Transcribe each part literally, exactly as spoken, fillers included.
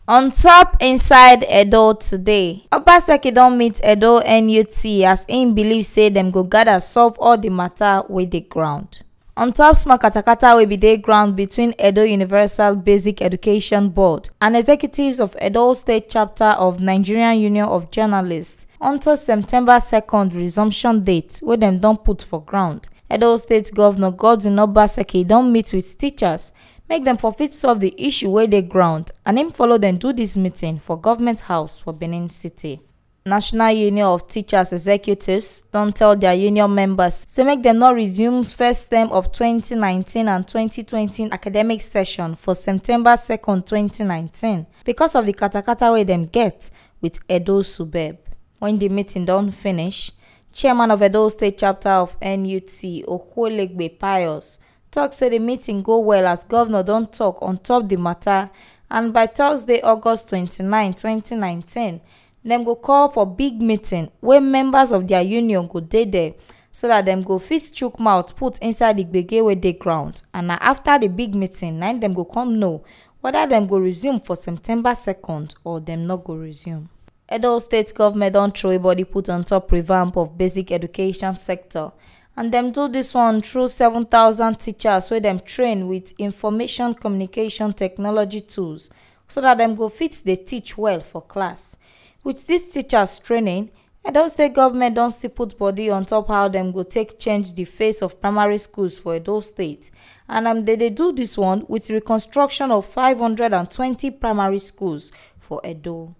On top inside Edo today, Obaseki don meet Edo N U T as im believe say dem go gather solve all the matter wey dey ground. On top small katakata wey be dey ground between Edo Universal Basic Education Board and executives of Edo State Chapter of Nigerian Union of Journalists until September second resumption date wey dem don put for ground, Edo State Governor Godwin Obaseki don meet with teachers make dem for fit solve the issue wey dey ground and im follow dem do this meeting for Government House for Benin City. National Union of Teachers Executives don tell their union members say make dem no resume first term of twenty nineteen and twenty twenty academic session for September second, twenty nineteen, because of the katakata wey dem get with Edo Subeb. When the meeting don finish, chairman of Edo State Chapter of N U T, Okwolegbe Pius, talk say the meeting go well as governor don talk on top the matter, and by Thursday, August twenty-nine, twenty nineteen, dem go call for big meeting wey members of their union go dey there so that dem go fit chook mouth put inside the gbege wey dey ground, and na after the big meeting na im dem go come know whether dem go resume for September second or dem no go resume. Edo State government don throw body put on top revamp of basic education sector, and dem do this one through seven thousand teachers wey dem train with information communication technology tools so that dem go fit dey teach well for class. With this teachers training, Edo State government don still put body on top how dem go take change the face of primary schools for Edo State, and um, they dey do this one with reconstruction of five hundred and twenty primary schools for Edo.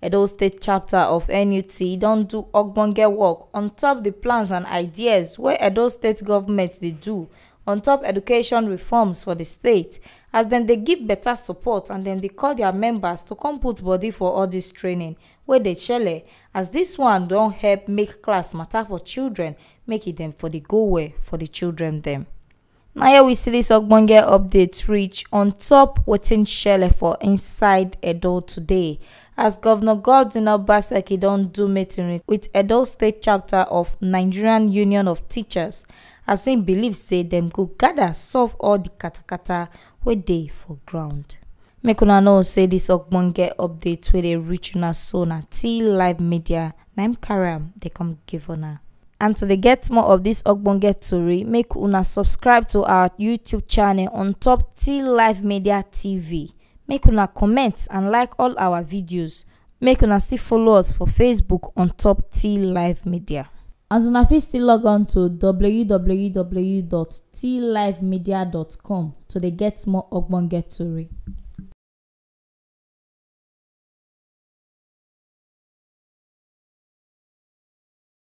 Edo State Chapter of N U T don do ogbonge work on top the plans and ideas wey Edo State government dey do on top education reforms for the state, as dem dey give better support and dem dey call their members to come put body for all this training wey dey shele, as this one don help make class matter for children, make e dem for dey go well for the children dem. Na here we see this ogbonge update reach on top wetin shele for inside Edo today, as Governor Godwin Obaseki don do meeting with Edo State Chapter of Nigerian Union of Teachers, as im believe say dem go gather solve all the katakata wey dey for ground. Make una know say this ogbonge update wey dey reach una so na T Live Media na im carry am dey come give una. And to dey get more of this ogbonge tori, make una subscribe to our YouTube channel on top T Live Media T V. Make una comment and like all our videos. Make una still follow us for Facebook on top T Live Media. And una fit still log on to w w w dot t live media dot com to dey get more ogbonge tori.